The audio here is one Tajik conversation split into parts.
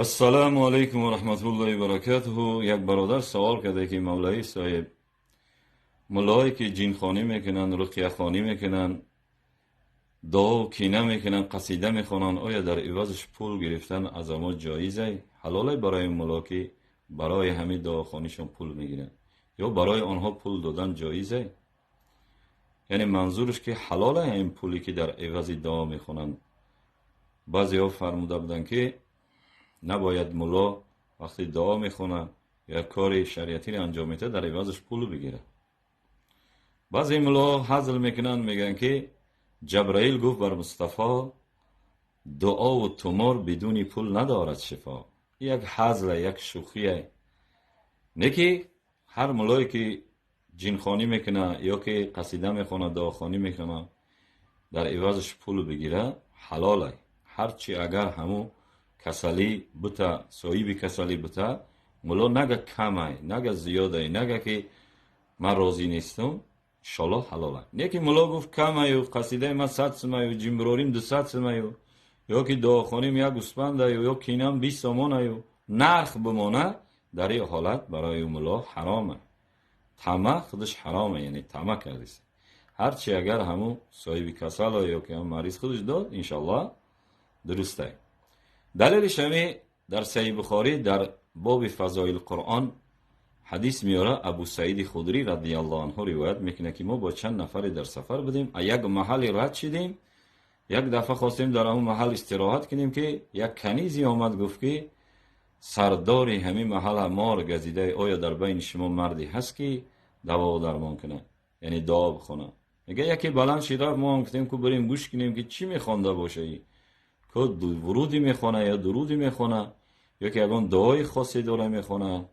Ассалому алайкум ва раҳматуллоҳи ва баракатуҳу. Як бародар савол карда, ки мавлавӣ соҳиб, муллоҳое ки ҷинхонӣ мекунанд, руқияхонӣ мекунанд, дуо кина мекунанд, қасида мехонанд, оё дар ивазаш пул гирифтан аз амо ҷоизай, ҳалолай барои мулло, ки барои ҳамин дуохонишон пул мегиранд ё барои онҳо пул додан ҷоизай? Яъне манзураш ки ҳалолай ин пуле, ки дар ивази дуо мехонанд. Баъзеҳо фармуда буданд, ки набояд мулло вақте дуо мехонад ё кори шариатиро анҷом медиҳад, дар ивазаш пул бигирад. Баъзе муллоҳо ҳазл мекунанд, мегӯянд, ки Ҷабраил гуфт бар Мустафо: дуову тумор бидуни пул надорад шифо. Як ҳазла, як шӯхие. Не ки ҳар муллое, ки ҷинхонӣ мекунад ё ки қасида мехонад, дуохонӣ мекунад, дар ивазаш пул бигирад, ҳалолай. Ҳарчи агар ҳамун касалӣ бута, соҳиби касалӣ бута, мулло нага камай, нага зиёдай, нага ки ман розӣ нестам, иншоллоҳ ҳалолай. Не ки мулло гуфт камаю, қасидаи ман 100 сумаю, ҷинбирорим 200 сумаю, ё ки дуохоним як гӯспандаю, ё кинам 20 сомонаю, нарх бимона, дар ин ҳолат барои мулло ҳарома. Тама худаш ҳарома, яъне тама кардист. Ҳарчи агар ҳамун соҳиби касало ё ки ҳамун мариз худаш дод, иншоллоҳ дурустай. Далелиш ҳами дар Саҳиҳ Бухорӣ дар боби фазоил Қуръон ҳадис меёра. Абу Саиди Худрӣ радиаллоҳу анҳу ривоят мекунад, ки мо бо чанд нафаре дар сафар будем, а як маҳалле рад шидем. Як дафъа хостем дар ҳамун маҳал истироҳат кунем, ки як канизе омад, гуфт, ки сардори ҳамин маҳалла мор газидаи, оё дар байни шумо марде ҳаст, ки давову дармон кунад, яъне дуо бихонад? Мега, яке баланд шид, рафт. Мо ҳам гуфтем, ку бирем гӯш кунем, ки чӣ мехонда боша, ку вуруде мехона ё дуруде мехона, ё ки ягон дуои хосе дора мехона.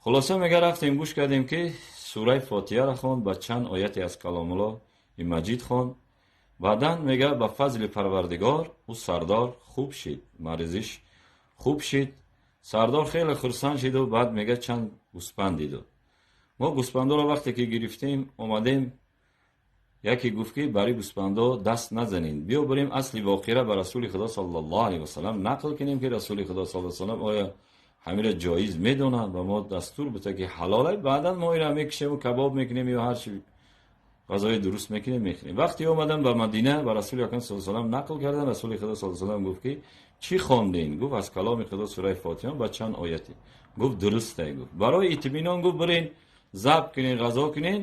Хулоса, мега, рафтем, гӯш кардем, ки сураи Фотиҳаро хонд, ба чанд ояте аз Каломуллоҳи Маҷид хонд. Баъдан, мега, ба фазли Парвардигор ӯ сардор хуб шид, маризиш хуб шид. Сардор хеле хурсанд шиду баъд, мега, чанд гӯспанд диду. Мо гӯспандоро вақте ки гирифтем, омадем, яке гуфт, ки барои гӯспандо даст назанед, биё бурем асли воқеара ба Расули Худо саллаллоҳу алайҳи васалам нақл кунем, ки Расули Худо саллаллоҳу салам оё ҳамира ҷоиз медонад, ба мо дастур бута, ки ҳалолай. Баъдан мо ира мекушему кабоб мекунем ё ҳарчи ғазои дуруст мекунем, мехӯрем. Вақте омадан ба Мадина, ба Расули Акрам саллаллоҳу салам нақл кардан, Расули Худо саллаллоҳу салам гуфт, ки чӣ хонден? Гуфт: аз каломи Худо сураи Фотиҳа ба чанд ояте. Гуфт: дурустай. Гуфт: барои итминон, гуфт, бирен забҳ кунен, ғазо кунен,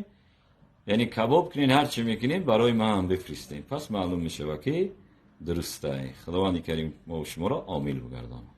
яъне кабоб кунен, ҳар чӣ мекунем, барои ман бифристем. Пас маълум мешавад, ки дурустай. Худованди Карим мо шуморо омил бигардонад.